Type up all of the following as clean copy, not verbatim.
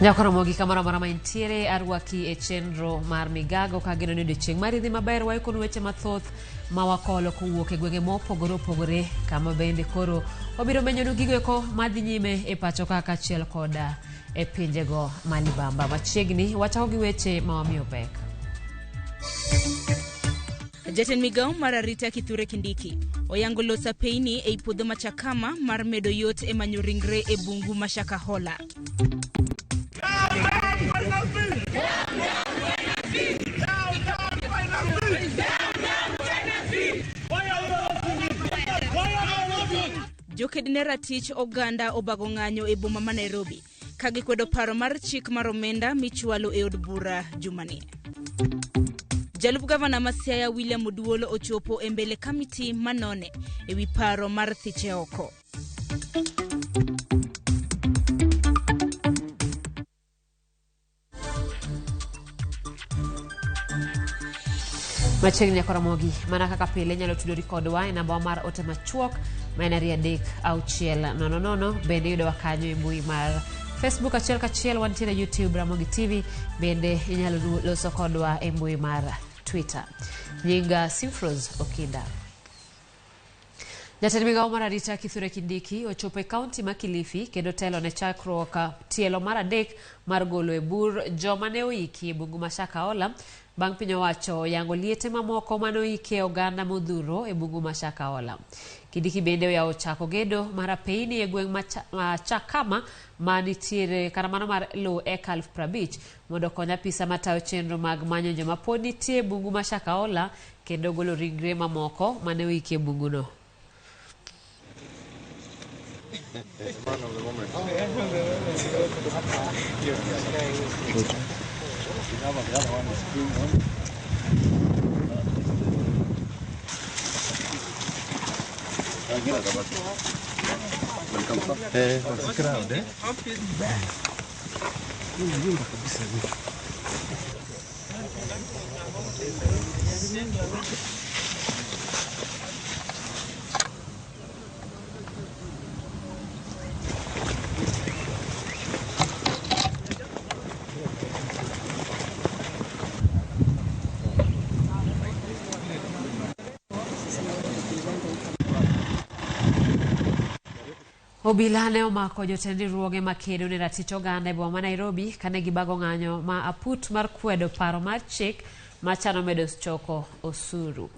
Nyakoromogi kamoro amora ma intiere arwaki e chenro mar migago kageno ni odiochieng' mari dhi maber waikonu weche mathoth ma wakolo kowuok e gwenge mopogore opogore kama bende koro wabiro menyonu gigo eko madhi nyime e pacho ka kaachiel koda e pinjego ma libamba machiegni wachako gi weche ma wamiyo pek. Jatend migawo mar arita Kithure Kindiki oyango loso apeyni ei puodho ma Chakama mar medo yot e manyo ringre e bungu ma Shakahola. Joked ne ratich oganda obago ng'anyo e boma ma Nairobi ka gikwedo paro mar chik mar omenda michwalo e od bura jumani. Jalup gavana ma Siaya William Oduolo ochopo e mbele kamiti manone e wi paro mar thiche oko. Machiegni nyaka Ramogi, mana kaka pile inyalo tudori kodwa e namba mar ote machuok ma en 23600. Bende iyudowa kanyo e mbui mar Facebook achiel kachiel, wantiere YouTube Ramogi TV, bende inyalo loso kodwa e mbui mar Twitter. Nyinga Simfros Okinda. Jatend migawo mar arita Kithure Kindiki ochopo e kaunti ma Kilifi kendo telo ne chakruok tielo mar adek mar golo e bur joma ne oiki e bungu ma Shakahola bang' piny owacho yango liete mamoko mane oiki e oganda modhuro e bungu ma Shakahola. Kindiki bende oyawo chako gedo mar apeyni e gweng' ma Chakama ma nitiere kata mano mar lowo eka 50,000 mondo okony apisa matayo chenro mag manyo joma pod nitie e bungu ma Shakahola kendo golo ringre mamoko mane oiki e bunguno. Obila ne omako jotend riwruoge makedo ne ratich oganda e boma ma Nairobi kane gibago ng'anyo ma aput mar kwedo paro mar chik machano medo choko osuru.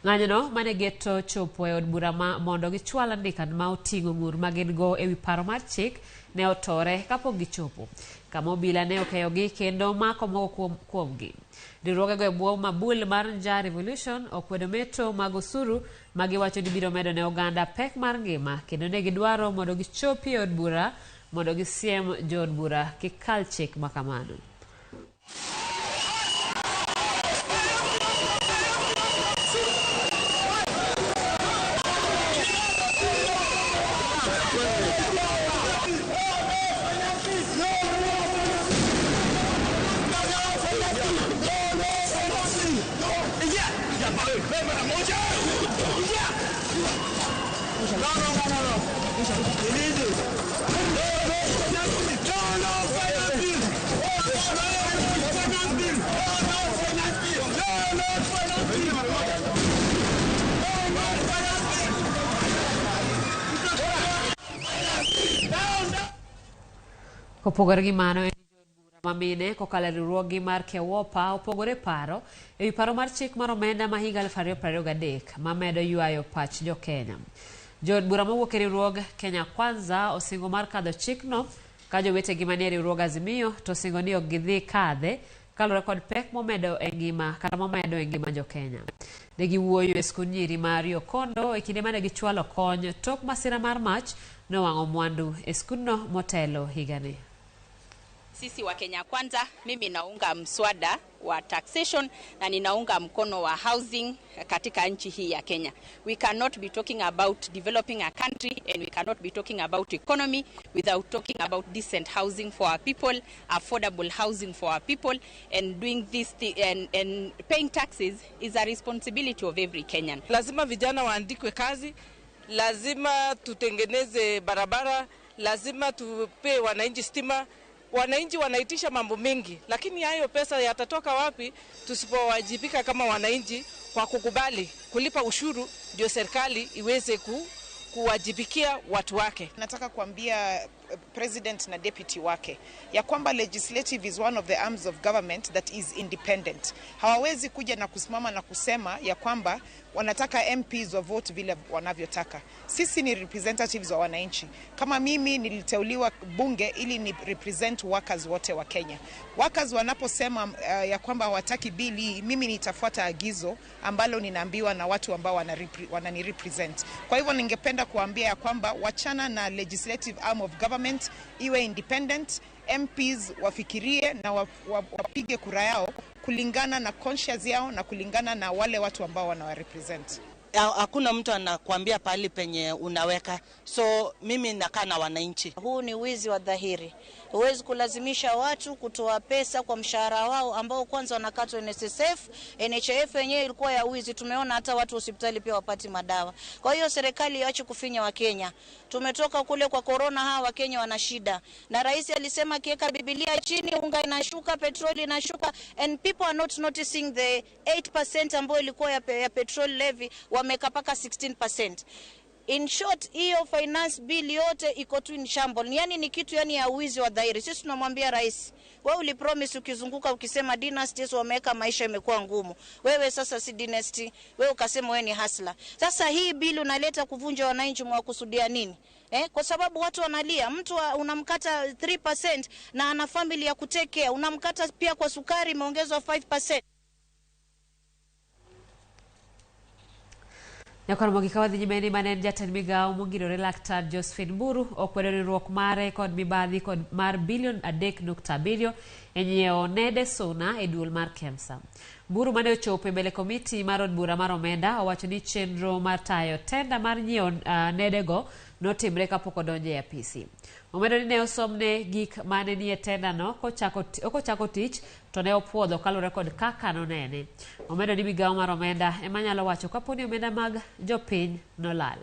Ng'anyono mane geto chopo e od bura ma mondo gichwal andika ma oting'o ng'ur ma gin go ewi paro mar chik ne otore kapok gichopo kama obila ne okeyogi kendo mako moko kuomgi. Riwruogego e bwo mabul mar Njaa Revolution okwedo meto mag osuru ma giwacho ni biro medo ne oganda pek mar ngima kendo ne gidwaro mondo gichopi e od bura mondo gisiem jood bura kik kal chik ma kamano. Kopogore gi mano, en jood bura Ma mine kokalo e riwruoggi mar KEWOPA opogore paro ewi paro mar chik mar omenda ma higa 2023 mamedo ywayo pach jo-Kenya. Jood bura mowuok e riwruog Kenya Kwanza osingo mar kadho chikno ka jowetegi manie riwruog Azimio to osingo ni ok gidhi kadhe kaluwore kod pek momedo e ngima kata momedo e ngima jo-Kenya. Ne giwuoyo e skund nyiri ma Riokondo e kinde mane gichwalo kony tok masira mar mach nowang'o mwandu e skundno motelo higani. Sisi wa Kenya Kwanza, mimi naunga mswada wa taxation na ninaunga mkono wa housing katika nchi hii ya Kenya. We cannot be talking about developing a country and we cannot be talking about economy without talking about decent housing for our people, affordable housing for our people, and doing this and paying taxes is a responsibility of every Kenyan. Lazima vijana waandikwe kazi, lazima tutengeneze barabara, lazima tupe wananchi stima. Wananchi wanaitisha mambo mengi, lakini hayo pesa yatatoka wapi tusipowajibika kama wananchi kwa kukubali kulipa ushuru ndio serikali iweze kuwajibikia watu wake. Nataka kuambia president na deputy wake ya kwamba legislative is one of the arms of government that is independent. Hawawezi kuja na kusimama na kusema ya kwamba wanataka MPs wa vote vile wanavyotaka. Sisi ni representatives wa wananchi. Kama mimi niliteuliwa bunge ili ni represent workers wote wa Kenya. Workers wanaposema ya kwamba hawataki bili, mimi nitafuata agizo ambalo ninaambiwa na watu ambao wanani represent. Kwa hivyo ningependa kuambia ya kwamba wachana na legislative arm of government, iwe independent. MPs wafikirie na wapige kura yao kulingana na conscience yao na kulingana na wale watu ambao wanawarepresent. Hakuna mtu anakuambia pahali penye unaweka, so mimi nakaa na wananchi. Huu ni wizi wa dhahiri. Huwezi kulazimisha watu kutoa pesa kwa mshahara wao ambao kwanza wanakatwa NSSF. NHIF yenyewe ilikuwa ya wizi, tumeona hata watu hospitali pia wapati madawa. Kwa hiyo serikali iache kufinya Wakenya. Tumetoka kule kwa corona, hawa Wakenya wana shida. Na rais alisema akiweka Biblia chini, unga inashuka, petroli inashuka, and people are not noticing the 8% ambayo ilikuwa ya petrol levy wameka paka 16%. In short, hiyo finance bill yote iko tu in shambles. Yani ni kitu yani ya wizi wa dhahiri. Sisi tunamwambia rais, wewe ulipromise ukizunguka ukisema dynasties wameweka maisha imekuwa ngumu. Wewe sasa si dynasty, wewe ukasema wewe ni hustler. Sasa hii bill unaleta kuvunja wananchi, mwakusudia nini? Kwa sababu watu wanalia, mtu unamkata 3% na ana family ya kutekea, unamkata pia kwa sukari imeongezwa 5%. Nyakoro ka wadhi nyime ni mane en jatend migawo mongirore laktar Josephine Mburu okwedo riwruok mare kod mibadhi kod mar bilion 3.7 e nyiewo nede suna e duol mar KEMSA. Mburu mane ochopo e mbele komiti mar od bura mar omenda owacho ni chenro mar tayo tenda mar nyiewo nedego notimre kapok odonjo e apisi. Omedo ni ne osomne gik mane nie tendano kochako tich to ne opuodho kaluwore kod kaka nonene. Omedo ni migawo mar omenda ema nyalo wacho kapo ni omenda mag jopiny nolal.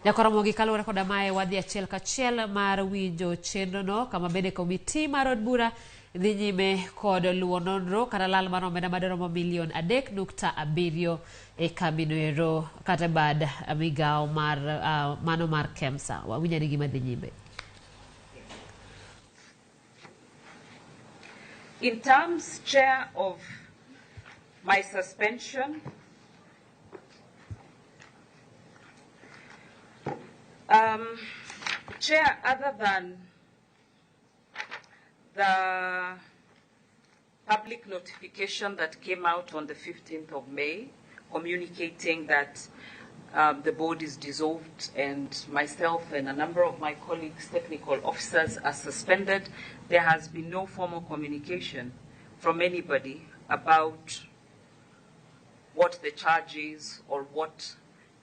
Nyakoromogi kaluwore koda mae wadhi achiel kachiel mar winjo chenro no kama bende komiti mar od bura dhi nyime kod luwo nonro kata lal mar omenda madoromo milion 3.7 e kambino ero kata bad migawo mar mano mar KEMSA. Wawinjo ni gima dhi nyime. In terms, Chair, of my suspension, Chair, other than the public notification that came out on the 15th of May, communicating that the board is dissolved and myself and a number of my colleagues, technical officers, are suspended, there has been no formal communication from anybody about what the charge is or what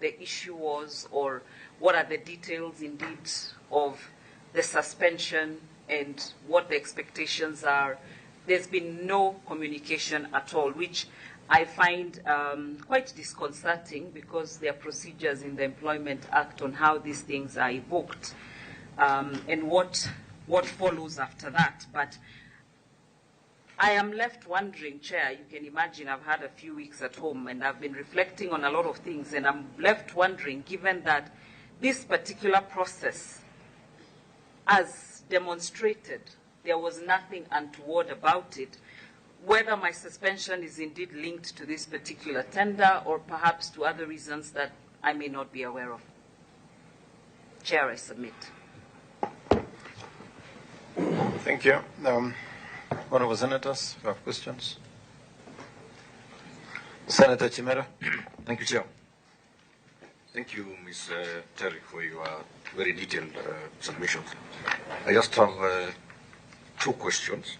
the issue was or what are the details indeed of the suspension and what the expectations are. There's been no communication at all, which I find quite disconcerting because there are procedures in the Employment Act on how these things are evoked and what follows after that. But I am left wondering, Chair, you can imagine I've had a few weeks at home and I've been reflecting on a lot of things, and I'm left wondering, given that this particular process, as demonstrated There was nothing untoward about it. Whether my suspension is indeed linked to this particular tender or perhaps to other reasons that I may not be aware of. Chair, I submit. Thank you. Honorable Senators, you have questions? Senator Chimera. Thank you, Chair. Thank you, Ms. Terry, for your very detailed submissions. I just have 2 questions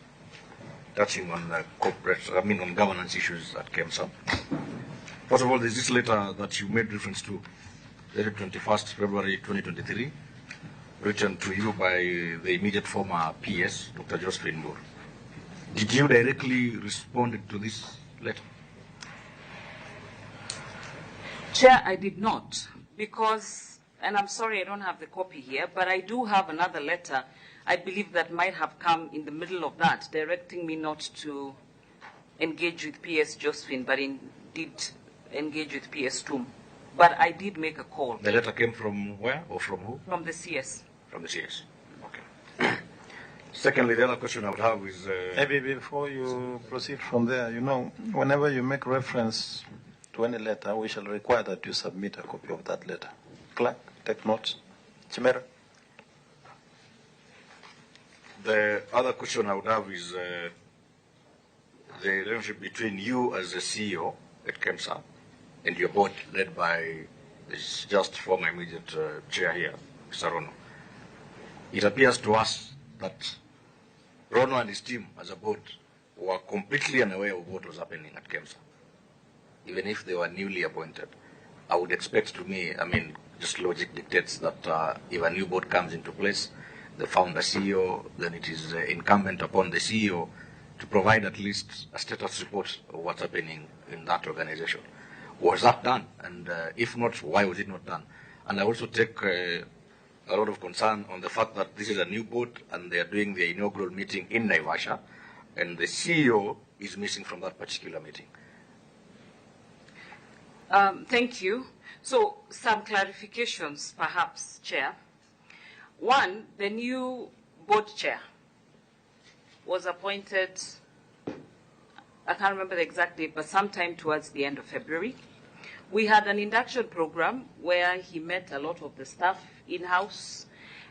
touching on on governance issues at KEMSA. First of all, there's this letter that you made reference to, dated 21st February 2023, written to you by the immediate former PS, Dr. Josephine Moore. Did you directly respond to this letter? Chair, I did not, because, and I'm sorry I don't have the copy here, but I do have another letter I believe that might have come in the middle of that, directing me not to engage with PS Josephine, but indeed engage with PS Tum. But I did make a call. The letter came from where or from who? From the CS. From the CS, okay. Secondly, the other question I would have is... Maybe before you proceed from there, you know, whenever you make reference to any letter, we shall require that you submit a copy of that letter. Clerk, take notes. Chimera. The other question I would have is the relationship between you as the CEO at KEMSA and your board led by this just former immediate chair here, Mr. Rono. It appears to us that Rono and his team as a board were completely unaware of what was happening at KEMSA, even if they were newly appointed. I would expect to me, I mean, just logic dictates that if a new board comes into place, the founder CEO, then it is incumbent upon the CEO to provide at least a status report of what's happening in that organization. Was that done? And if not, why was it not done? And I also take a lot of concern on the fact that this is a new board and they are doing their inaugural meeting in Naivasha, and the CEO is missing from that particular meeting. Thank you. So some clarifications, perhaps, Chair. One, the new board chair was appointed, I can't remember the exact date, but sometime towards the end of February. We had an induction program where he met a lot of the staff in-house,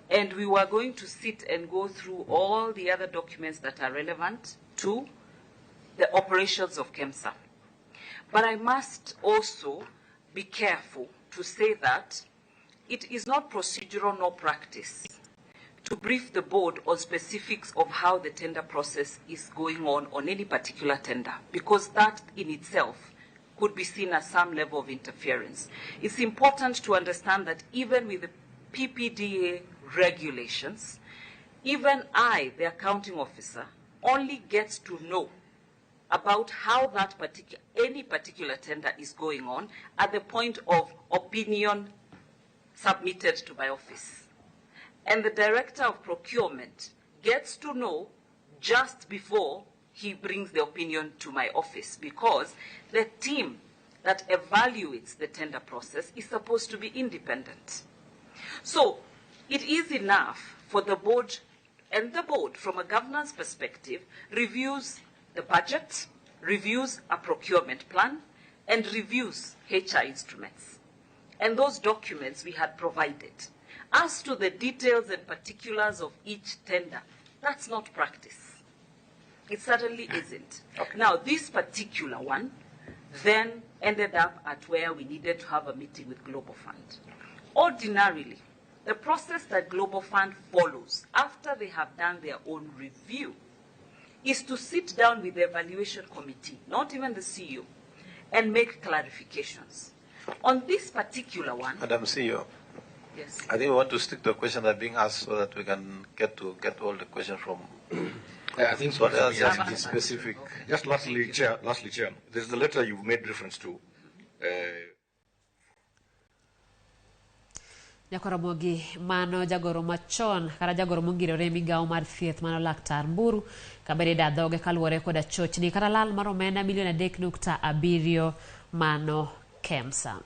and we were going to sit and go through all the other documents that are relevant to the operations of KEMSA. But I must also be careful to say that it is not procedural nor practice to brief the board on specifics of how the tender process is going on any particular tender, because that in itself could be seen as some level of interference. It's important to understand that even with the PPDA regulations, even I, the accounting officer, only gets to know about how that any particular tender is going on at the point of opinion submitted to my office. And the director of procurement gets to know just before he brings the opinion to my office, because the team that evaluates the tender process is supposed to be independent. So it is enough for the board, and the board, from a governance perspective, reviews the budget, reviews a procurement plan, and reviews HR instruments. And those documents we had provided. As to the details and particulars of each tender, that's not practice. It certainly isn't. Okay. Now, this particular one then ended up at where we needed to have a meeting with Global Fund. Ordinarily, the process that Global Fund follows after they have done their own review is to sit down with the evaluation committee, not even the CEO, and make clarifications. On this particular one... Madam CEO, yes. I think we want to stick to the questions that are being asked so that we can get all the questions from... I think so. That's just specific. Just lastly, Chair, there's the letter you've made reference to. Nyakoromogi mano jagoro machon kata jagoro mongirore migawo mar thieth mano laktar Mburu kabede da dhoge kaluwore koda chochni kata lal mar omenda milion 3.7 mano KEMSA.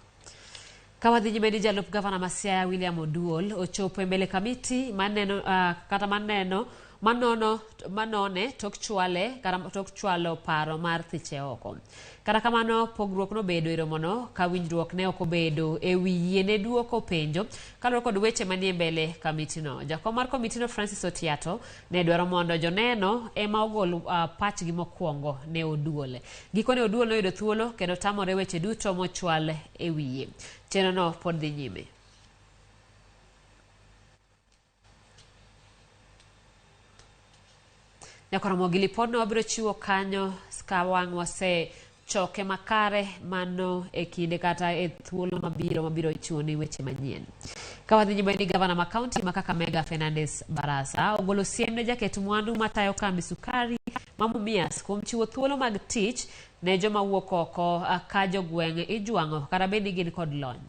Kawadhi nyime ni jalup gavana ma Siaya William Oduol ochopo e mbele kamiti maneno kata maneno manono manone tok chwale kata tok chwalo paro mar thiche oko. Kata kamano pogruok nobedo e romono ka winjruok ne ok obedo e wi yiene duoko penjo kaluwore kod weche manie mbele kamitino. Jakom mar komitino Francis Otiato ne dwaro mondo joneno ema ogol pachgi mokwongo ne Oduol. Gikone Oduol noyudo thuolo kendo tamore weche duto mochwal e wiye. Chenrono pod dhi nyime. Nyakoromogi lipodno wabiro chiwo kanyo ka wang' wasechoke makare mano e kinde kata e thuolo mabiro mabiro chiwo ni weche manyien. Ka wadhi nyime ni gavana ma kaunti ma Kakamega Fernandes Barasa ogolo siem ne jaket mwandu matayo kambi sukari ma Mumias kuom chiwo thuolo mag tich ne joma wuok oko ka jogweng' ijwang'o kata bed ni gin kod lony.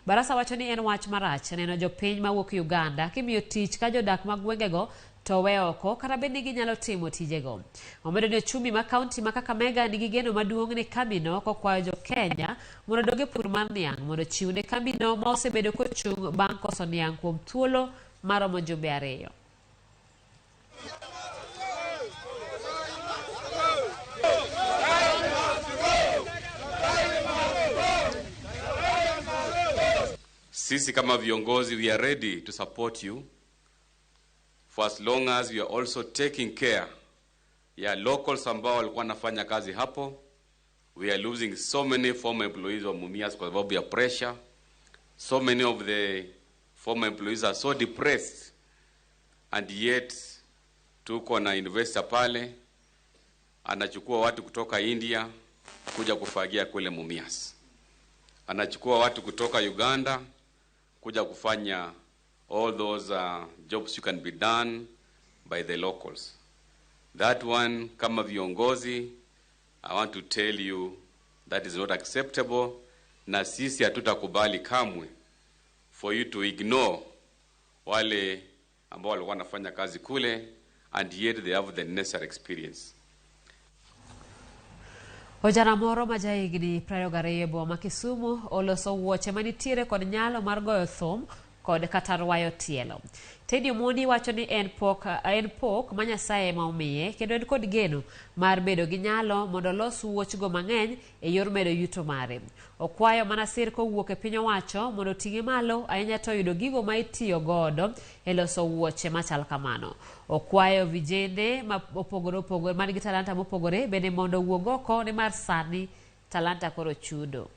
Barasa wacho ni en wach marach neno jopiny mawuok Uganda kimiyo tich ka jodak mag gwengego to we oko kata bed ni ginyalo timo tijego. Omedo ni ochumi ma kaunti ma Kakamega nigi geno maduong' ne kambino kokwayo jo Kenya mondo odog e pur mar niang' mondo ochiw ne kambino ma osebedo kochung' bang' koso niang' kuom thuolo maromo jumbe ariyo. Sisi kama viongozi, we are ready to support you for as long as we are also taking care ya locals ambao walikuwa wanafanya kazi hapo. We are losing so many former employees wa Mumias kwa sababu ya pressure. So many of the former employees are so depressed and yet tuko na investor pale anachukua watu kutoka India kuja kufagia kule Mumias, anachukua watu kutoka Uganda kuja kufanya all those jobs you can be done by the locals. That one, kama viongozi, I want to tell you that is not acceptable, na sisi hatutakubali kamwe for you to ignore wale ambao walikuwa wanafanya kazi kule and yet they have the necessary experience. Ojana moro ma jahigni 22 e boma ma Kisumu oloso wuoche manitiere kod nyalo mar goyo thum kod kata rwayo tielo. Teddy Omondi wacho ni en pok ma Nyasaye ema omiye kendo en kod geno mar bedo gi nyalo mondo olos wuochgo mang'eny e yor medo yuto mare. Okwayo mana sir kowuok e piny owacho mondo oting'e malo ahinya to yudo gigo ma itiyo godo e loso wuoche machal kamano. Okwayo vijende ma opogore opogore man gi talanta mopogore bende mondo owuog oko nimar sani talanta koro chudo.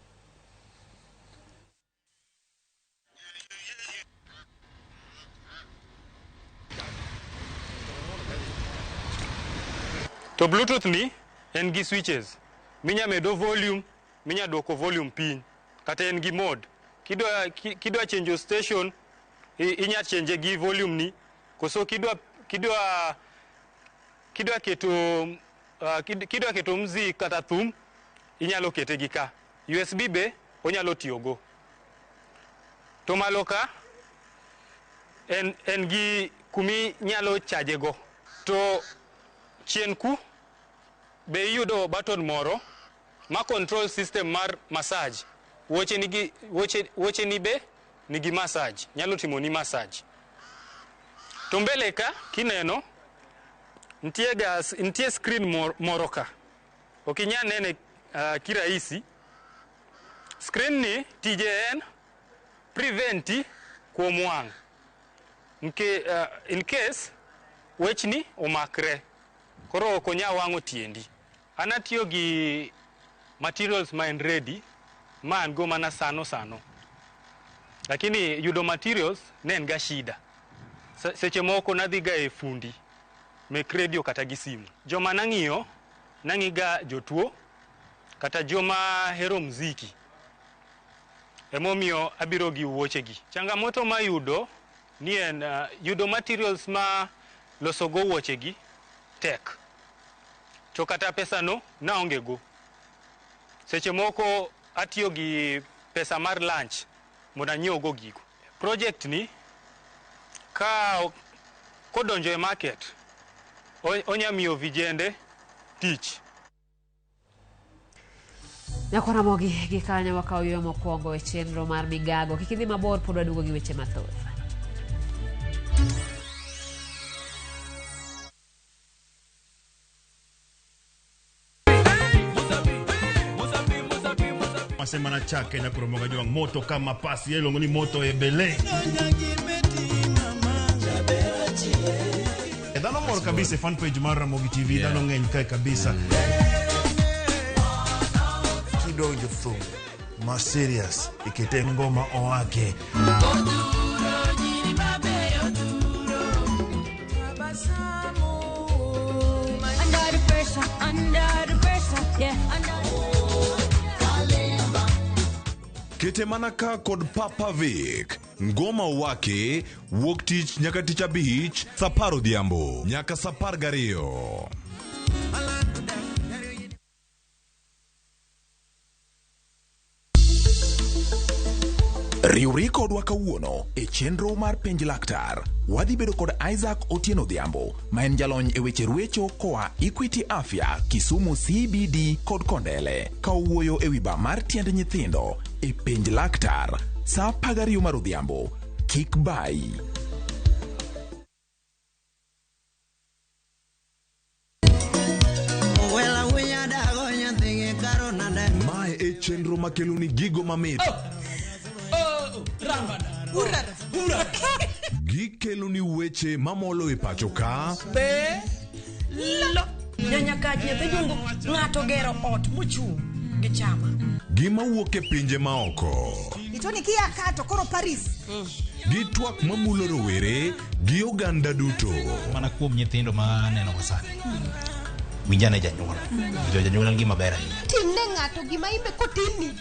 To Bluetooth ni en gi switches minya medo volume, minya duoko volume piny, kata en gi mode. Kidwa change station, inya change gi volume ni, koso kidwa keto mzik kata thum, inyalo kete gi ka. USB be onyalo tiyogo. To malo ka en gi kumi nyalo charge go. To chien ku be iyudo button moro ma control system mar massage. Wuoche ni be nigi massage, nyalo timo ni massage. To mbele ka kineno nitie screen moro ka. Ok inyal nene kirahisi. Screen ni tije en preventi kuom wang'. In case wechni omakre, koro ok onyal wang'o tiendi. An atiyo gi materials ma en ready, ma an go mana sano sano. Lakini yudo materials ne en ga shida. Seche moko nadhi ga e fundi mek radio kata gi simu. Joma nang'iyo, nang'i ga jotuo kata joma hero mziki. Emomiyo abiro gi wuoche gi. Changamoto mayudo ni en yudo materials ma loso go wuoche gi tek. To kata pesa no naonge go. Seche moko atiyo gi pesa mar lunch mondo anyiew go gigo. Project ni ka kodonjo e market onya miyo vijende tich. Nyakwaramogi gi kanyo wakawo yueyo mokwongo e chenro mar migago. Kik idhi mabor, pod waduogo gi weche mathoth. Asemana chake nyakoromoga jwang' moto kama pasi iluongo ni moto ebele. E dhano mor kabisa e fan page mar Ramogi TV, dhano ng'eny kae kabisa. Kidonjo thum ma serious ikete ngoma owake. Under the pressure, under the pressure, yeah, under Kete mana ka kod Papa Vic. Ngoma wake wuok tich nyaka tich abich saa apar odhiambo nyaka saa apar gariyo. Riwri kodwa kawuono e chenro mar Penj Laktar. Wadhi bedo kod Isaac Otieno Odhiambo, ma en jalony e weche ruecho koa Equity Afya, Kisumu CBD kod Kondele, ka owuoyo e wi ba mar tiend nyithindo e Penj Laktar, saa 12 mar odhiambo. Kik bayi. Mae e chenro makeloni gigo mamit. Gikeloni weche mamolo e pacho ka Be lo nyanya kach nyathi jungu ng'ato gero ot mochung' gi chama. Gima wuok e pinje maoko. Itoni kia ka to koro Paris. Gi twak mamulo rowere gi oganda duto. Mana kuom nyithindo ma aneno go sani. Winjane janyuol. Jo janyuol en gima ber ahinya. Timne ng'ato gima imbe kotimni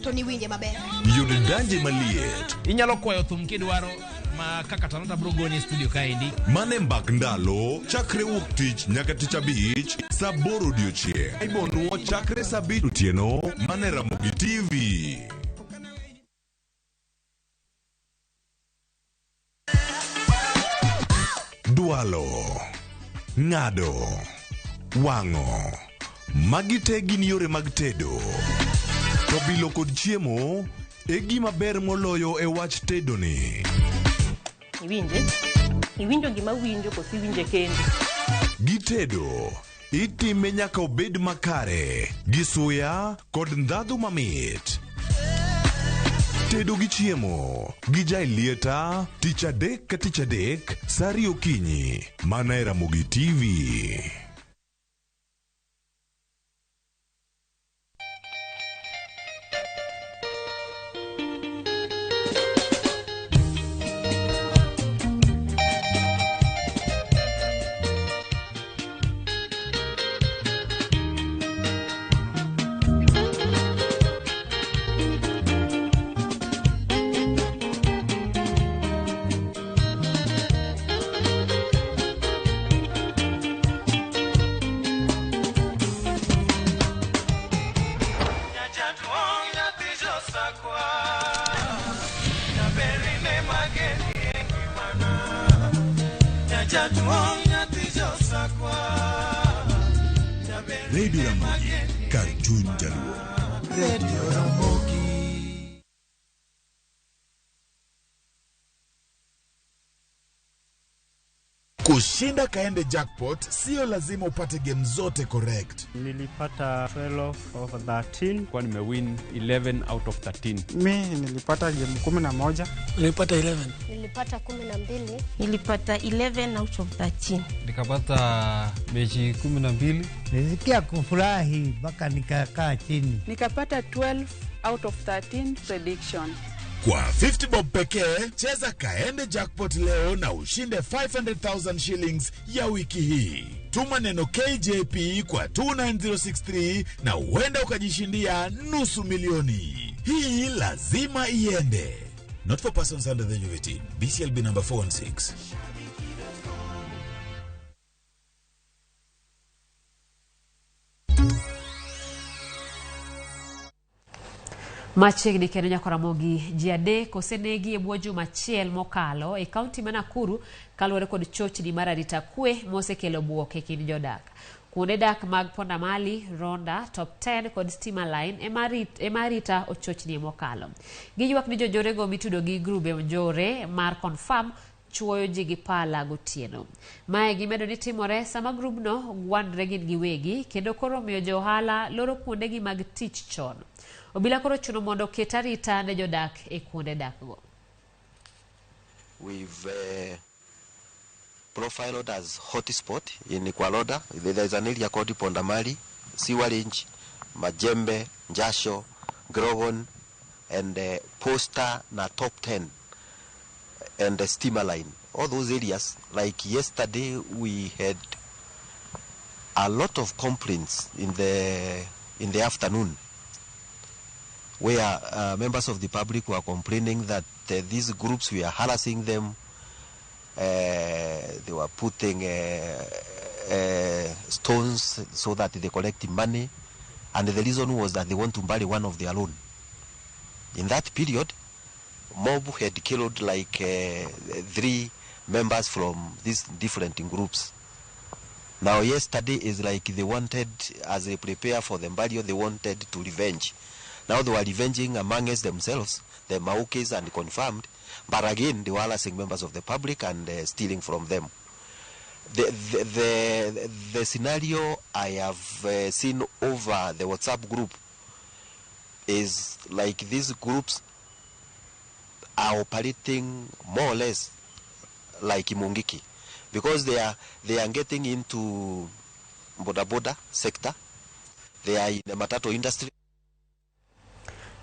to niwinje maber. Yud danje maliet. Inyalo kwayo thum kidwaro ma kaka Talanta bro goni e studio kaendi. Mane mbak ndalo chakre wuok tich nyaka tich abich saa aboro odiochieng'. Ibonuo chakre saa abich otieno mane Ramogi TV. Dwalo, ng'ado, wang'o. Magi te gin yore mag tedo. To bilo kod chiemo e gima ber moloyo e wach tedo ni. Iwinje? Iwinjo gima winjo koso iwinje kendi? Gitedo, itime nyaka obed makare, gi suya kod ndhadhu mamit. Tedo gi chiemo, gi jailieta, tich adek ka tich adek, saa ariyo okinyi, mana e Ramogi TV. Radio Ramogi, kar chuny jaluo. Radio Ramogi. Kushinda Kaende Jackpot sio lazima upate game zote correct. Nilipata 12 over 13. Kwa nimewin 11 out of 13. Mi nilipata game 11. Nilipata 11. Nilipata 12. Nilipata 11 out of 13. Nikapata mechi 12. Nilisikia kufurahi mpaka nikakaa chini. Nikapata 12 out of 13 prediction. Kwa 50 bob pekee, cheza Kaende Jackpot leo na ushinde 500,000 shillings ya wiki hii. Tuma neno KJP kwa 29063 na huenda ukajishindia nusu milioni. Hii lazima iende. Not for persons under the age of 18. BCLB number 416. Machiegni kendo nyako Ramogi ji adek osenegi e bwo juma achiel mokalo e kaunti ma Nakuru kaluwore kod chochni mar arita kwe mosekelo buok e kind jodak. Kuonde dak mag Pondamali, Ronda, Top 10 kod Stima Line ema arita ochochni mokalo. Giywak ni jonjorego mitudo gi grube njore mar Confirm chuoyo ji gi pala gotieno. Mae gimedo ni timore sama grubno gwandre gin giwegi kendo koro miyo jo ohala loro kuondegi mag tich chon. Obila koro chuno mondo oket arita ne jodak e kuonde dakgo. We've profiled as hotspot in Kwaloda. There is an area called Pondamali, Sewerage, Majembe, Njasho, Grogon, and Posta na Top 10, and the Steamer Line. All those areas, like yesterday, we had a lot of complaints in the afternoon, where members of the public were complaining that these groups were harassing them. They were putting stones so that they collect money, and the reason was that they want to bury one of their own. In that period, mob had killed like 3 members from these different groups. Now yesterday is like they wanted, as they prepare for the burial, they wanted to revenge. Now they were revenging amongst themselves, the Maukes, and confirmed, but again they were harassing members of the public and stealing from them. The scenario I have seen over the WhatsApp group is like these groups are operating more or less like Mungiki, because they are getting into boda boda sector, they are in the matatu industry.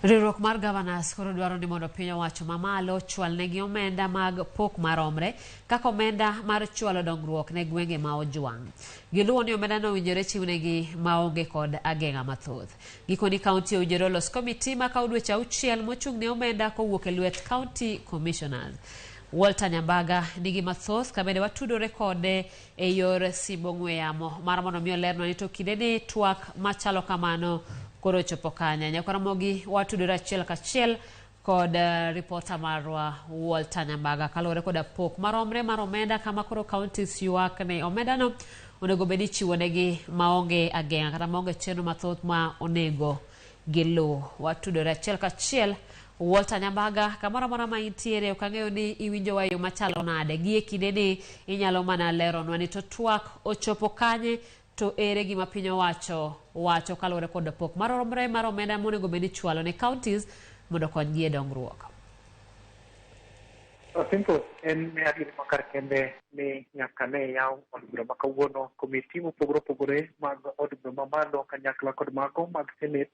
Riwruok mar governors koro dwaro ni mondo piny owacho mamalo chwal negi omenda mag pok maromre kaka omenda mar chwalo dongruok ne gwenge ma ojwang'. Giluwo ni omenda no owinjore chiwnegi maonge kod ageng'a mathoth. Gikoni kaunti owinjore olos komiti ma kawo dweche 6 mochung' ne omenda kowuok e lwet county commissioners. Walter Nyambaga nigi mathoth kabende watudore kode e yor simbo ong'we yamo mar mondo mi olernwa ni to kinde ni twak machalo kamano koro chopo kanya. Nyakwaramogi watudore achiel kachiel kod ripota marwa Walter Nyambaga kaluwore koda pok maromre mar omenda kama koro counties ywak ne omenda no onego bed ni ichiwonegi maonge ageng'a kata maonge chenro mathoth ma onego giluw. Watudore achiel kachiel Walter Nyambaga, kamoro amora ma intiere, ok ang'eyo ni iwinjowa e yo machalo nade. Gie kindeni inyalo mana leronwa ni to twak ochopo kanye to ere gima piny owacho wacho kaluwore kod pok maromre mar omenda monego bed ni ichwalo ne counties mondo okonygi e dongruok. Simple en ne adieri makar kende ni nyaka ne yaw od bura ma kawuono komiti mopogore opogore mag od bura mamalo kanyakla kod mago mag senate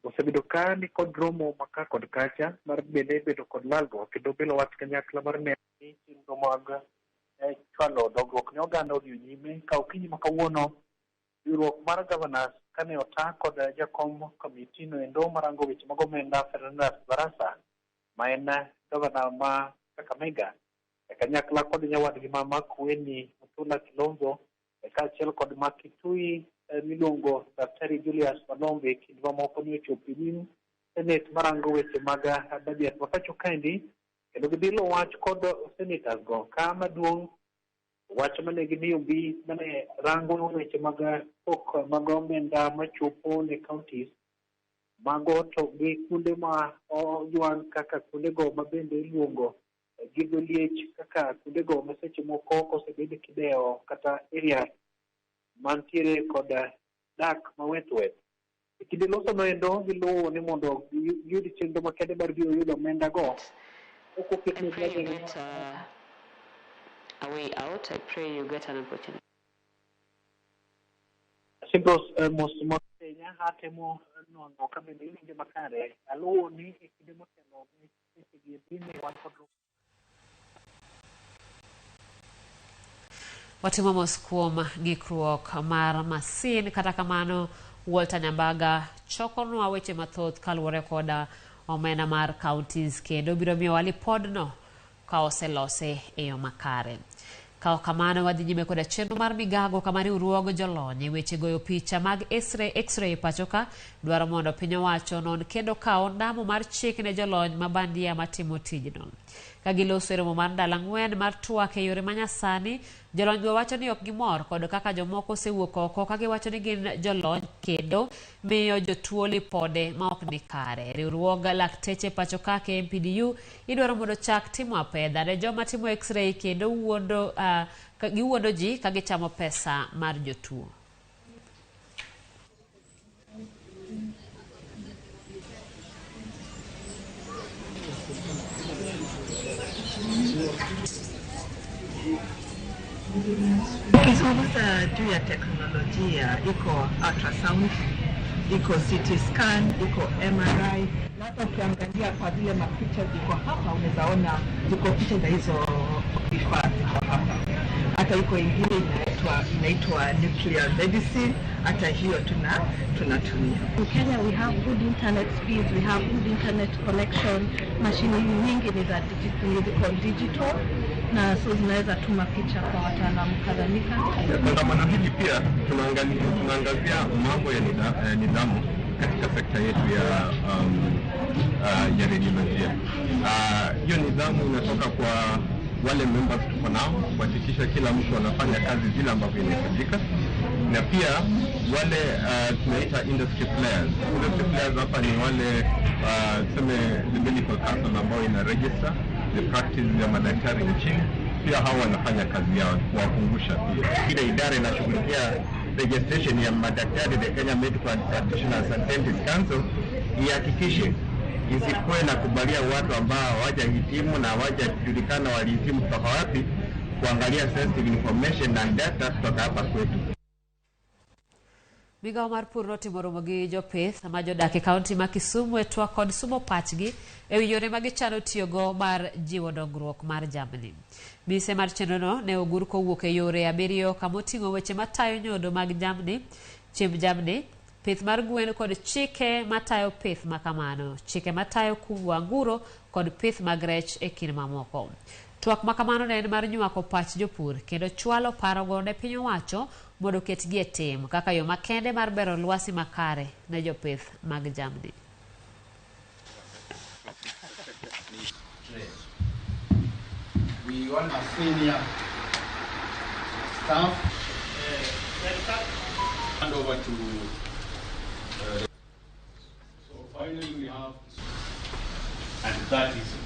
osebedo ka ni kod romo maka kod kacha mar bende bedo kod lalruok kendo bilo wach kanyakla mar neno ni chenro mag chwalo dongruok ne oganda odhi nyime. Ka okinyi ma kawuono riwruok mar governors kane ota kod jakom komiti no endo marango weche mag omenda Fernandes Barasa ma en governor ma Kakamega e kanyakla kod nyawadgi ma Makueni Mutula Kilonzo e kaachiel kod ma Kitui miluongo Daktari Julius Malombe kind mamoko ni ochopo e nyim senate marango weche mag budget ma pacho kaendi kendo gibilo wach kod senators go ka maduong' wach mane gimiyo mbi mane rango weche mag pok mag omenda machopo ne counties mago to gi kuonde ma ojwang' kaka kuondego ma bende iluongo gi dho liech kaka kuondego ma seche moko kosebed kidewo kata area mantiere kod dak maweth weth. E kinde loso noendo giluwo ni mondo giyud chenro makende mar biro yudo omenda go ok oket I pray you get a way out. I pray you get an opportunity. Simpros mos mos ahinya atemo nwang'o ka bende iwinjo makare. Aluwo ni e kinde motelo seche gi endi ne wan kod Watimo mos kuom ng'ikruok mar masin. Kata kamano Walter Nyambaga chokonwa weche mathoth kaluwore koda omenda mar counties kendo biro miyowa lipodno ka oselose e yo makare. Ka ok kamano wadhi nyime koda chenro mar migago kama riwruog jolony e weche goyo picha mag X-ray pacho ka dwaro mondo piny owacho non kendo kaw ondamo mar chik ne jolony ma bandia matimo tijno. Ka giloso e romo mar ndalo 4 mar twak e yore manyasani, jolony go wacho ni ok gimor kod kaka jomoko osewuok oko ka giwacho ni gin jolony kendo miyo jotuo lipode ma ok ni kare. Riwruog lakteche pacho ka KMPDU idwaro mondo chak timo apedha ne joma timo X-ray kendo wuondo giwuondo ji ka gichamo pesa mar jotuo. Ukiuliza juu ya teknolojia, iko ultrasound, iko CT scan, iko MRI, na hata ukiangalia kwa zile mapicha ziko hapa, unaweza ona ziko picha za hizo vifaa ziko hapa. Hata iko ingine inaitwa nuclear medicine, hata hiyo tunatumia. In Kenya we have good internet speeds, we have good internet connection. Mashini nyingi ni za digital na so zinaweza tuma picha kwa wataalamu kadhalika. Kongamano hili pia tunaangazia mambo ya nidhamu katika sekta yetu ya radiolojia. Hiyo nidhamu inatoka kwa wale members tuko nao kuhakikisha kila mtu anafanya kazi vile ambavyo inahitajika, na pia wale tunaita industry players. Industry players hapa ni wale tuseme the medical council ambao ina register the practice ya madaktari nchini, pia hao wanafanya kazi yao kuwakumbusha pia. Ile idara inashughulikia registration ya madaktari, the Kenya Medical Practitioners and Dentists Council, ihakikishe isikuwe na kubalia watu ambao hawajahitimu na hawajajulikana walihitimu kutoka wapi, kuangalia sensitive information na data kutoka hapa kwetu. Migawo mar pur notimo romo gi jopith ma jodak e kaunti ma Kisumu e twak kod sumo pachgi ewi yore ma gichano tiyogo mar jiwo dongruok mar jamni. Mise mar chenrono ne ogur kowuok e yore 7 kamoting'o weche matayo nyodo mag jamni, chiemb jamni, pith mar gwen kod chike matayo pith makamano, chike matayo kungo anguro kod pith mag rech e kind mamoko. Twak makamano ne en mar nywako pach jopur kendo chwalo parogo ne piny owacho mondo oketgi e tim kaka yo makende mar bero lwasi makare ne jopith mag jamni. We want a senior staff. Hand over to so finally we have, and that is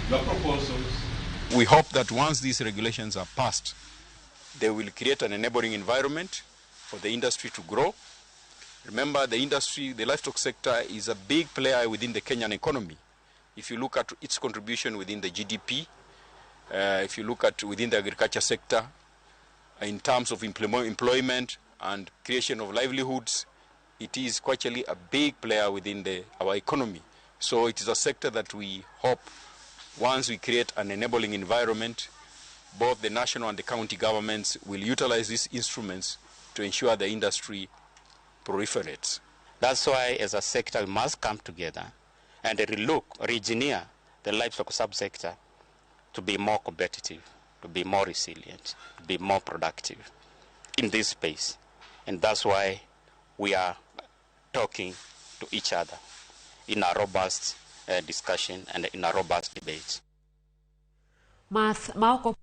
the proposals. We hope that once these regulations are passed, they will create an enabling environment for the industry to grow. Remember, the industry, the livestock sector is a big player within the Kenyan economy. If you look at its contribution within the GDP, if you look at within the agriculture sector, in terms of employment and creation of livelihoods, it is quite a big player within our economy. So it is a sector that we hope once we create an enabling environment, both the national and the county governments will utilize these instruments to ensure the industry proliferates. That's why as a sector we must come together and re-engineer the livestock subsector to be more competitive, to be more resilient, to be more productive in this space. And that's why we are talking to each other in a robust discussion and in a robust debate. Math maoko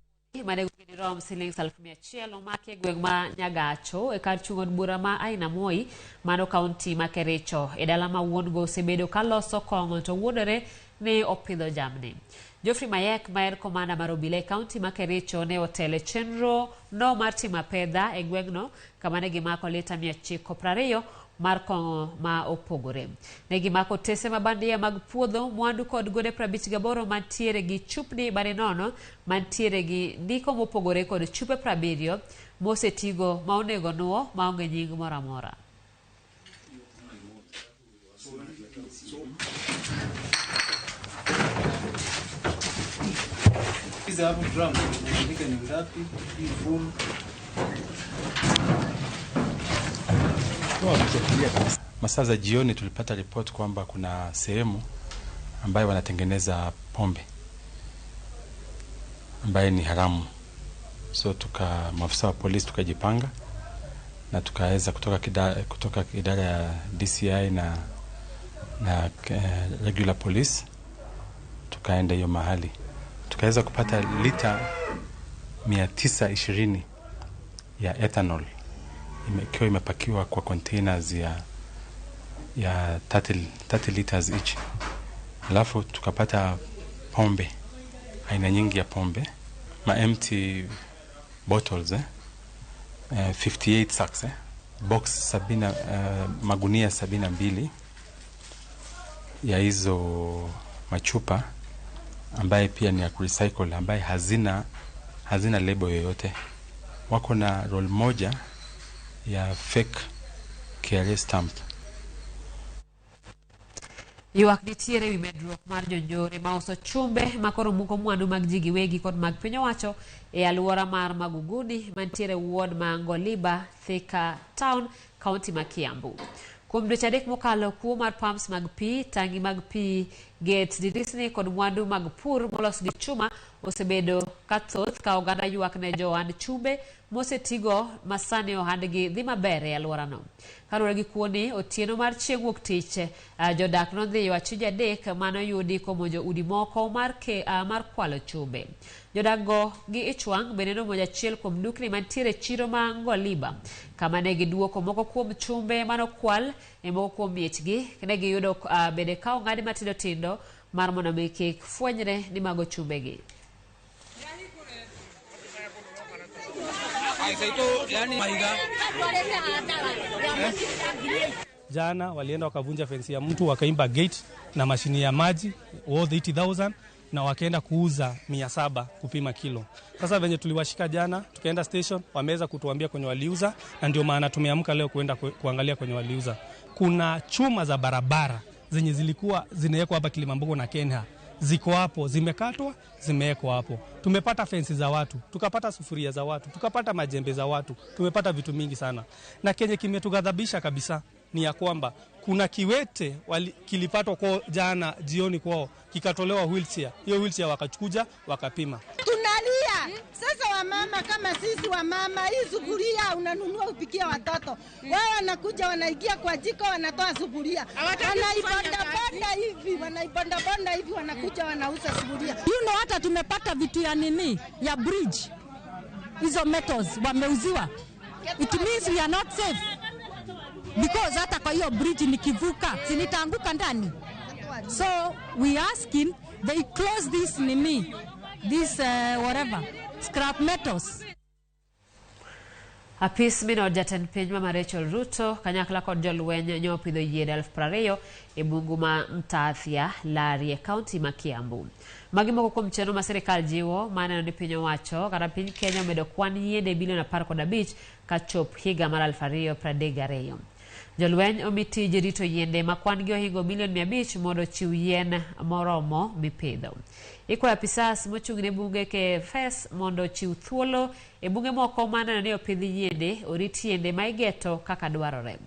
mane rom siling 1,100 omaki e gweng' ma Nyagacho e kar chung' od bura ma Aina Moi mano kaunti ma Kericho e dala ma wuon go osebedo ka loso kong'o to wuondore ni opidho jamni. Geoffrey Mayek ma en komanda mar obila e kaunti ma Kericho ne otelo e chenro no mar timo apedha e gweng'no kama ne gimako lita 920 mar kong'o ma opogore. Ne gimako otese ma bandia mag puodho, mwandu kod gode 58 mantiere gi chupni mane nono mantiere gi ndiko mopogore kod chupe 70 mosetigo ma onego nuo maonge nying moro amora. Hizi hapo drum zinaandika ni ngapi, hii foam. Masaa za jioni tulipata report kwamba kuna sehemu ambayo wanatengeneza pombe ambaye ni haramu. So maafisa wa polisi tukajipanga na tukaweza kutoka idara ya DCI na regular police, tukaenda hiyo mahali. Tukaweza kupata lita 920 ya ethanol ikiwa imepakiwa kwa containers ya 30 liters each. Alafu tukapata pombe, aina nyingi ya pombe, ma empty bottles 58 sacks, box 70, magunia 72 ya hizo machupa ambaye pia ni ya kurecycle, ambaye hazina lebo yoyote. Wako na roll moja ya fake KRA stamp. Ywak nitiere ewi medruok mar jonjore mauso chumbe makoro muko mwandu mag ji giwegi kod mag piny owacho e alwora mar Maguguni mantiere ward ma Ngoliba, Thika Town, kaunti ma Kiambu. Kuom dweche 3 mokalo, kuo mar pumps mag pi, tangi mag pi, gate, dirisni kod mwandu mag pur molos gi chuma osebedo ka thoth ka oganda ywak ne jo ohand chumbe mosetigo masani ohandgi dhi maber e alworano. Kaluwore gi kuoni, otieno mar chieng' wuok tich, jodak nodhiyo achije 3 manoyudi komonjo udi moko mar kwalo chumbe. Jodak go gi ich wang' bende nomonjo achiel kuom dukni mantiere chiro ma Ngoliba, kama ne giduoko moko kuom chumbe manokwal e moko kuom miechgi. Ne giyudo bende ka ong'adi matindo tindo mar mondo mi kik fwenyre ni mago chumbegi. Jana walienda wakavunja fensi ya mtu, wakaimba gate na mashini ya maji worth 80,000 na wakaenda kuuza 700 kupima kilo. Sasa venye tuliwashika jana, tukaenda station, wameweza kutuambia kwenye waliuza, na ndio maana tumeamka leo kuenda kuangalia kwenye waliuza. Kuna chuma za barabara zenye zilikuwa zinawekwa hapa Kilimambogo na Kenya, ziko hapo, zimekatwa, zimewekwa hapo. Tumepata fensi za watu, tukapata sufuria za watu, tukapata majembe za watu, tumepata vitu mingi sana. Na kenye kimetughadhabisha kabisa ni ya kwamba kuna kiwete kilipatwa kwa jana jioni kwao, kikatolewa wheelchair. Hiyo wheelchair wakachukuja wakapima. Tunalia sasa wamama kama sisi wamama, hii sufuria unanunua upikia watoto. Wao wanakuja wanaingia kwa jiko wanatoa sufuria. Wanaibonda hivi, wanaibonda hivi, wanakuja wanauza sufuria. You know, hata tumepata vitu ya nini? Ya bridge. Hizo metals wameuziwa. It means we are not safe. Because hata kwa hiyo bridge nikivuka, si nitaanguka ndani. So we asking they close this nini, this whatever, scrap metals. Apis mino jatend piny Mama Rachel Ruto kanyakla kod jolweny nyopidho yiende 20,000 e bungu ma Mtathia, Larie, kaunti ma Kiambu. Magi moko kuom chenro ma sirikal jiwo maneno ni piny owacho kata piny Kenya omedo kwan yiende bilion 15 kachop higa mar 2032. Jolweny omi tij rito yiende ma kwan gi ohingo milion 500 mondo ochiw yien moromo mipidho. Ikwayo apisas mochung' ne bunge KFS mondo ochiw thuolo e bunge moko maneno ni opidh yiende, orit yiende ma igeto kaka dwarore.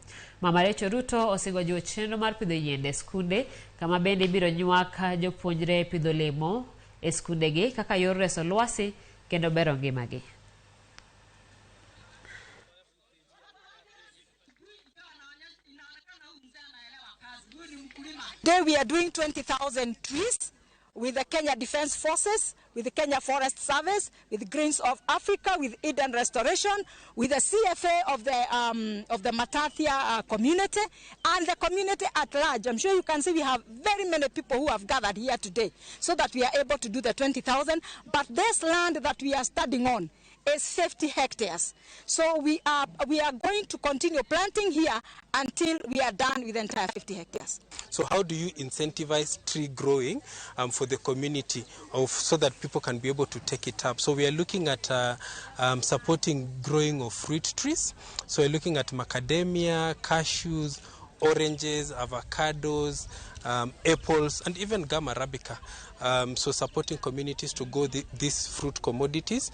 Mama Rachel Ruto osingo jiwo chenro mar pidho yiende e skunde, kama bende ibiro nywak jopuonjre pidho lemo e skundegi kaka yor reso lwasi kendo bero ngimagi. Today we are doing 20,000 trees with the Kenya Defence Forces, with the Kenya Forest Service, with Greens of Africa, with Eden Restoration, with the CFA of the Matathia community, and the community at large. I'm sure you can see we have very many people who have gathered here today so that we are able to do the 20,000. But this land that we are standing on is 50 hectares. So we are going to continue planting here until we are done with the entire 50 hectares. So how do you incentivize tree growing for the community so that people can be able to take it up? So we are looking at supporting growing of fruit trees. So we're looking at macadamia, cashews, oranges, avocados, apples, and even gum arabica. So supporting communities to grow these fruit commodities,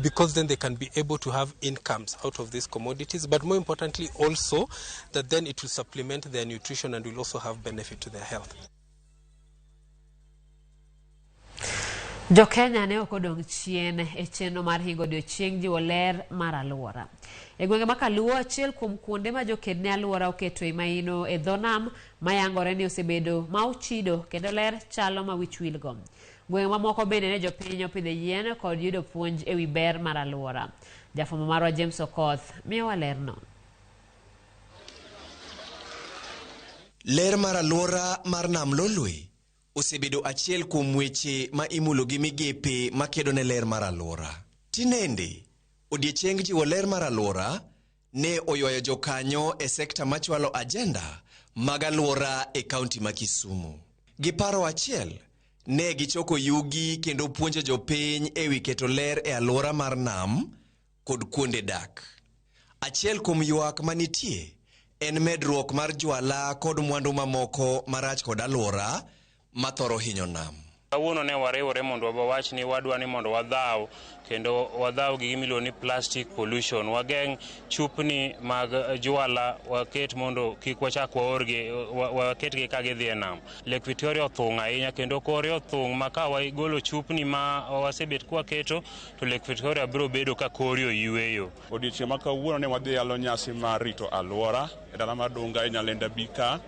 because then they can be able to have incomes out of these commodities. But more importantly also, that then it will supplement their nutrition and will also have benefit to their health. Jo Kenya ne ok odong' chien e chenro mar higa odiochieng' jiwo ler mar alwora. E gwenge ma Kaluo, achiel kuom kuonde ma joked ne alwora oketoe maino e dho nam mayangore ni osebedo ma ochido kendo ler chalo ma wich wilgo. Gwenge mamoko bende ne jopiny opidhe yien kod yudo puonj ewi ber mar alwora. Jafwambo marwa James Okoth miyowa lerno. Ler mar alwora mar nam Lolwe osebedo achiel kuom weche ma imulo gi migepe makedo ne ler mar alwora. Tinende, odiechieng jiwo ler mar alwora ne oywayo jokanyo e sekta machwalo ajenda mag alwora e kaunti ma Kisumu. Gi paro achiel, ne gichoko yugi kendo puonjo jopiny ewi keto ler e alwora mar nam kod kuonde dak. Achiel kuom ywak manitie en medruok mar jwala kod mwandu mamoko marach kod alwora mathoro hinyo nam. Kawuono ne wariwore mondo wawach ni wadwa ni mondo wadhaw kendo wadhaw gi gima iluongo ni plastic pollution. Wageng' chupni mag jwala waket mondo kik wachak waorgi waketgi ka gidhi e nam. Lake Victoria othung' ahinya kendo kore othung' ma ka wagolo chupni ma wasebet kwaketo to Lake Victoria biro bedo ka kore oyweyo. Odiechieng' ma kawuono ne wadhi yalo nyasi mar rito alwora e dala mar Dunga e Nyalenda B ka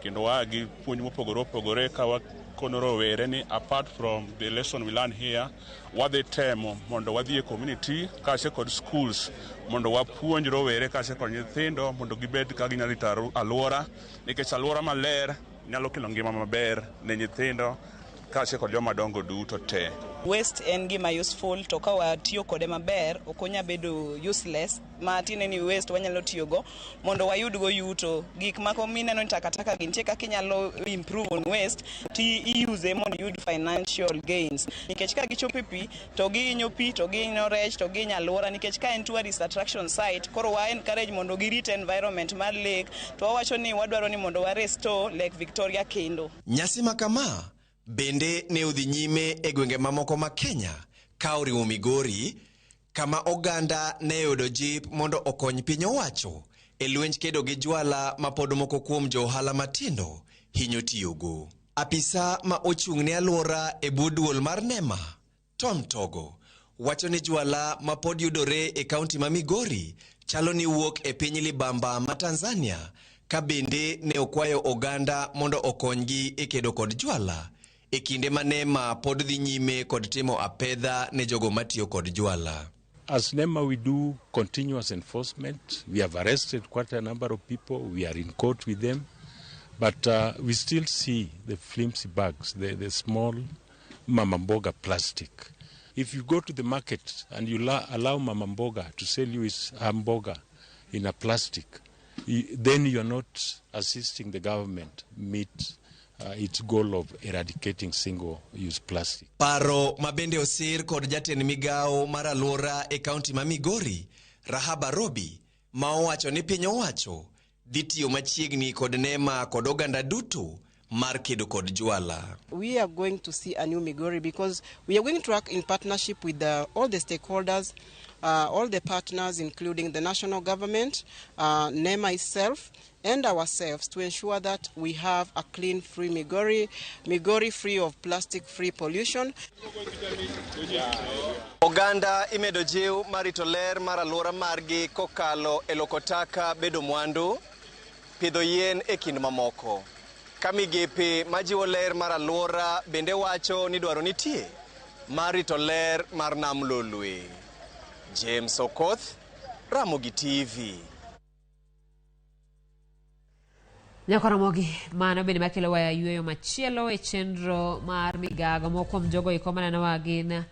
kendo waa gi puonj mopogore opogore ka wakono rowere ni apart from the lesson we learn here, wadhi temo mondo wadhi e community kaachiel kod schools mondo wapuonj rowere kaachiel kod nyithindo mondo gibed ka ginyalo rito alwora nikech alwora maler nyalo kelo ngima maber ne nyithindo kaachiel kod joma dongo duto te. Waste en gima useful to ka watiyo kode maber ok onya bedo useless ma tiende ni waste wanyalo tiyogo mondo wayudgo yuto. Gik mako mineno ni takataka gi nitie kaka inyalo improve on waste ti iuse mondo iyud financial gains nikech ka gichopo e pi to gihinyo pi to gihinyo rech to gihinyo alwora nikech ka en tourist attraction site koro wa encourage mondo girit environment mar lake to wawacho ni wadwaro ni mondo wa restore Lake Victoria kendo. Nyasi ma kama bende ne odhi nyime e gwenge mamoko ma Kenya ka oriwo Migori kama oganda ne oyudo jip mondo okony piny owacho e lwenj kedo gi jwala ma pod moko kuom jo ohala matindo hinyo tiyogo. Apisa ma ochung' ne alwora e bwo duol mar NEMA, Tom Togo, wacho ni jwala ma pod yudore e kaunti ma Migori chalo ni wuok e piny libamba ma Tanzania ka bende ne okwayo oganda mondo okonygi e kedo kod jwala e kinde ma NEMA pod dhi nyime kod timo apedha ne jogo matiyo kod jwala. As NEMA, we do continuous enforcement. We have arrested quite a number of people. We are in court with them. But we still see the flimsy bags, the small mamamboga plastic. If you go to the market and you allow mamamboga to sell you his hamburger in a plastic, then you are not assisting the government meet its goal of eradicating single-use plastic. Paro ma bende osir kod jatend migawo mar alwora e kaunti ma Migori, Rahaba Robi, ma owacho ni piny owacho dhi tiyo machiegni kod NEMA kod oganda duto mar kedo kod jwala. We are going to see a new Migori because we are going to work in partnership with all the stakeholders, all the partners, including the national government, NEMA itself, and ourselves to ensure that we have a clean, free Migori, Migori free of plastic-free pollution. Oganda imedo jiw mar rito ler mar alwora margi kokalo e loko taka bedo mwandu, pidho yien e kind mamoko. Ka migepe majiwo ler mar alwora bende wacho ni dwaro nitie mar rito ler mar nam Lolwe. James Okoth, Ramogi TV. Nyakoromogi mano bende makelo waya yueyo machielo e chenro mar migago moko kuom jogo eko manenowa gin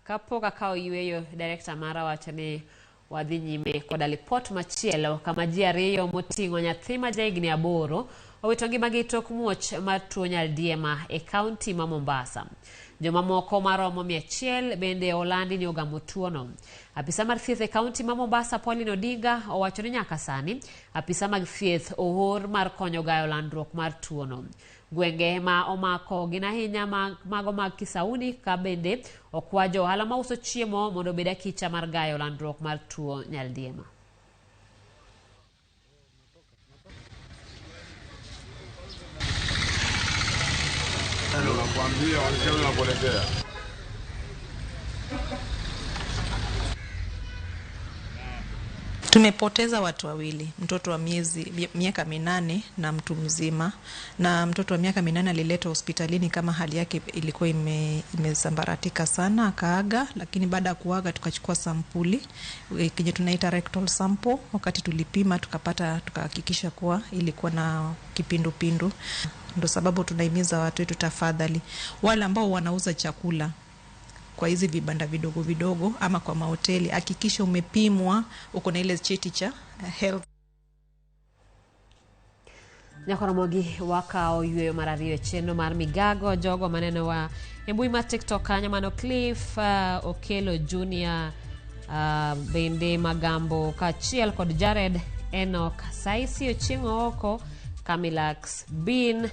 kapok akawo yueyo director mara wacho ni wadhi nyime koda lipot machielo kama ji ariyo moting'o nyathi ma jahigni 8 owito ngimagi tok muoch mar tuo nyaldiema e kaunti ma Mombasa. Jomamoko maromo 100 bende olandi ni ogamo tuono. Apisa mar thieth e kaunti ma Mombasa Pauline Odinga owacho ni nyaka sani apisa mag thieth oor mar konyo gayo landruok mar tuono. Gwenge ma omako gin ahinya mago mag Kisauni ka bende okwa jo ohala mauso chiemo mondo obed akicha mar gayo landruok mar tuo nyaldiema. Tumepoteza watu wawili, mtoto wa miaka 8 na mtu mzima. Na mtoto wa miaka 8 aliletwa hospitalini kama hali yake ilikuwa imesambaratika sana, akaaga. Lakini baada ya kuaga tukachukua sampuli kenye tunaita rectal sample. Wakati tulipima tukahakikisha kuwa ilikuwa na kipindupindu. Ndio sababu tunahimiza watu wetu, tafadhali, wale ambao wanauza chakula kwa hizi vibanda vidogo vidogo ama kwa mahoteli, hakikisha umepimwa, uko na ile cheti cha health. Nyakoromogi wakao yueyo mar ariyo e chenro mar migago jogo maneno wa e mbui mar TikTok kanyo mano Cliff Okelo Junior Bende Magambo kaachiel kod Jared Enoch Saisi Ochieng' Ooko, Kamilax Bin,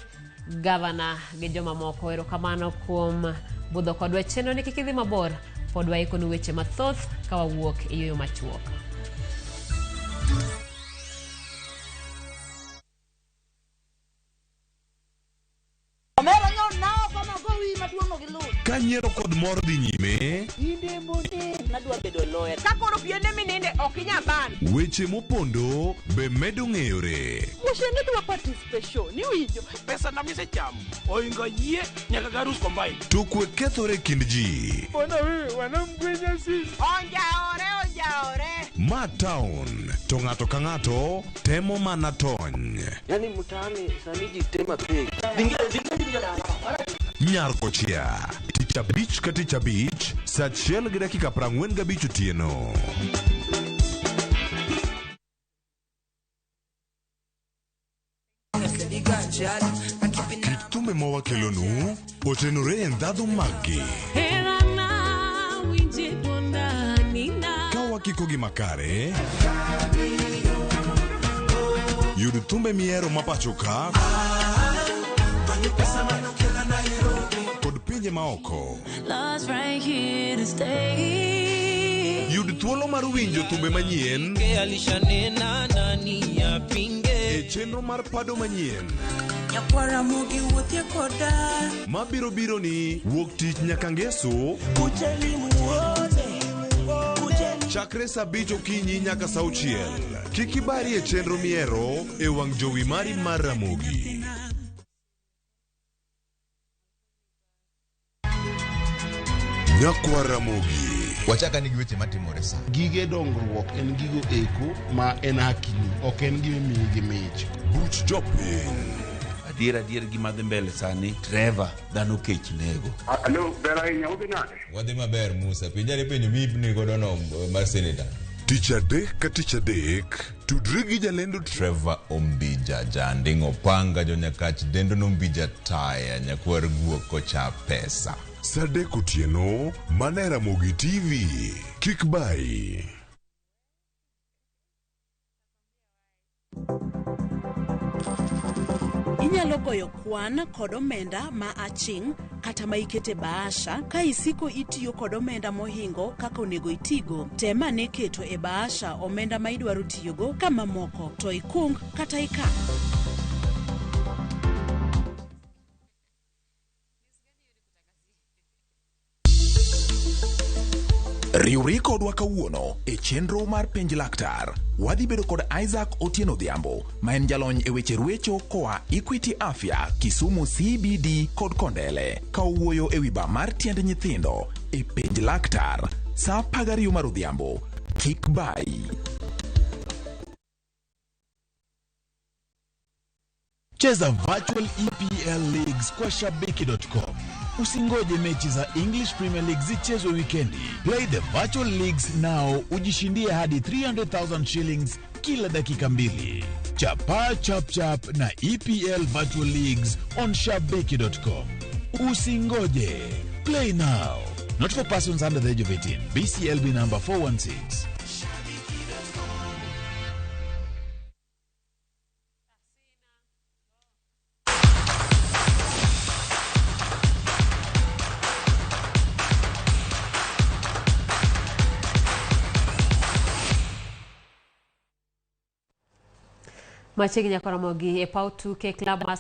Gavana gi jomamoko. Erokamano kuom budho kodwa e chenro ni kik idhi mabor, pod waikonu weche mathoth ka wawuok e yueyo machuok. Omera nyo nao kama gowi maduong' gi luth. Ka nyiero kod mor dhi nyime, Inde monde nadwa bedo lawyer. Ka koro piende mininde ok inyal ban. Weche mopondo be medo ng'eyore. Mushene dwa participation, iwinjo. Pesa na misechamo oingo yie nyaka garus combine. To kwe kethore e kind ji. Mbona wewe wanamgwenya sisi? Onjaore, onjaore. Ma town to ng'ato ka ng'ato temo mana tony. Yaani mtaani sani ji tema pek. Nyar kochia tich abich ka tich abich saa 1:45 otieno. Kit thumbe ma wakelonu otenore e ndhadhu maggi. Ka wakikogi makare, yud thumbe mihero ma pacho ka kod pinje maoko. Love's right here to stay. Yud thuolo mar winjo thumbe manyien Alishanena nani yapinge. e chenro mar pado manyien Nyakwara mogi wuothie koda. mabiro biro ni wuok tich nyaka ngeso chakre saa 5 okinyi nyaka saa 6. Kik ibari e chenro mihero e wang' jowi mari mar Ramogi. Nyakwar Ramogi. Wachaka ni gi weche matimore sa. Gige dongruok en gigo eko ma en hakini, ok en gima imiyi gi mich. Buch jopiny. Adier adier gima dhi mbele sani, Trevor, dhano kech nego. Alo, ber ahinya, udhi nade? Wadhi maber Musa, penjane penjo miipni godo no mar senator. Tich adek ka tich adek, tudri gi jalendo Trevor Ombija, janding' opanga jonyakach dendo nombija taya nyakwar guok kocha pesa. Saa 3 otieno, mana e Ramogi TV. Kik bayi. Inyalo goyo kwan kod omenda ma aching' kata ma ikete bahasha ka isiko itiyo kod omenda mohingo kaka onego itigo. Tem ane keto e bahasha omenda ma idwaro tiyogo ka mamoko to ikung kata ikan. Riwri kodwa kawuono e chenro mar penj laktar. Wadhi bedo kod Isaac Otieno Odhiambo ma en jalony e weche ruecho koa Equity Afya, Kisumu CBD kod Kondele ka owuoyo e wi ba mar tiend nyithindo e penj laktar saa 12 mar odhiambo. Kik bayi. Cheza Virtual EPL Leagues kwa Shabiki.com. Usingoje mechi za English Premier League zichezwe wikendi. Play the Virtual Leagues now, ujishindie hadi 300,000 shillings kila dakika mbili. Chapa chap chap na EPL Virtual Leagues on Shabiki.com. Usingoje. Play now. Not for persons under the age of 18. BCLB number 416. Machiegni nyaka Ramogi e paw tuke club mar